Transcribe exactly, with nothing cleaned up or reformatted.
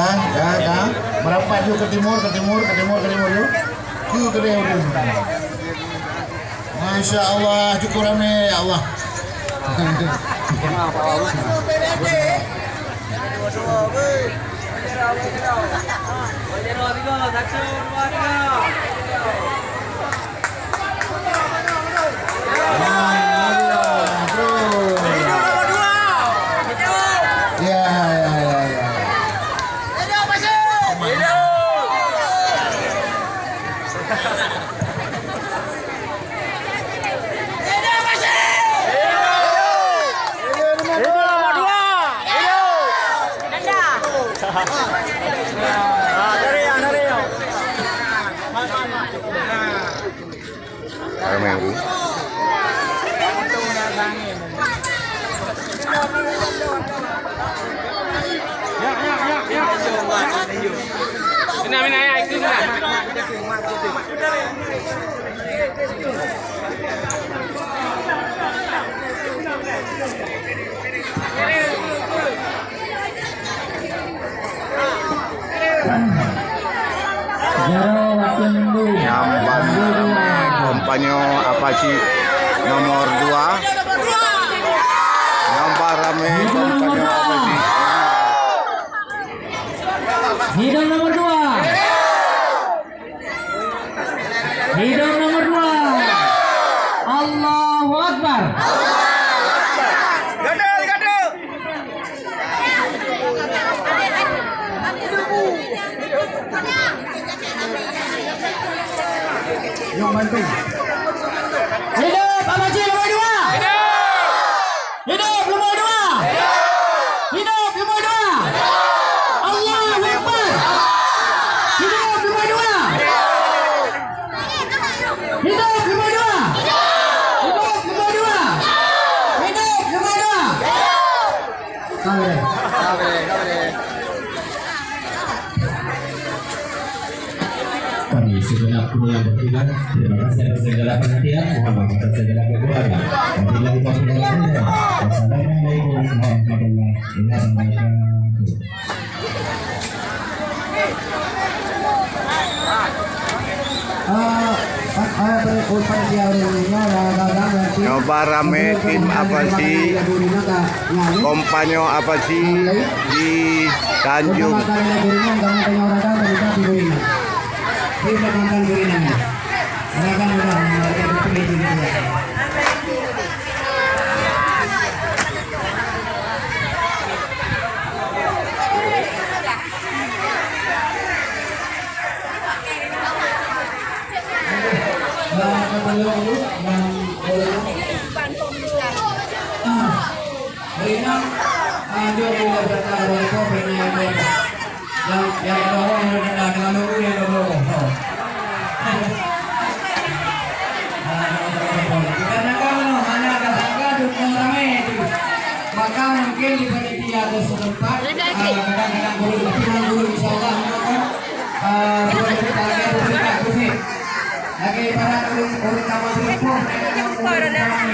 Ya, ya. Merapat ju ke timur, ke timur, ke timur, ke timur ju. Ke kedai udah. Masya Allah, cukup ramai, ya Allah. Ya, ya, ya, ya. Ramai, Bu. Mina, mina, ya, itu mina. Jaroe waktu minggu. Nyang ban ramé kompanyo Apache nomor dua. Nyang ban ramé kompanyo Apache. Hidup nomor dua. Hidup nomor dua. Allahu Akbar. Hidup Apache nomor dua. Hidup nomor dua. Hidup nomor dua. Allahu Akbar. Hidup nomor dua. Hidup nomor dua. Hidup nomor dua. Hidup nomor dua. Sabar, sabar, sabar. Kami segenap kru yang bertugas, terima kasih atas segala perhatian, mohon maaf atas segala kekurangan. Wabillahi taufiq wal hidayah. Wassalamualaikum warahmatullahi wabarakatuh. Nyoe ban ramé tim Apache, kompanyo Apache di Tanjung. Yang, yang kedua, yang kedua, yang kedua. Dikarenakan hanya ada sangka dukung ramai itu, maka mungkin di panitia ada setempat, ah, kadang-kadang guru, tapi yang guru insya Allah, ah, boleh kita agak bercerita, kursi. Lagi para guru, guru kamu berempuh, mereka yang guru kamu dalam.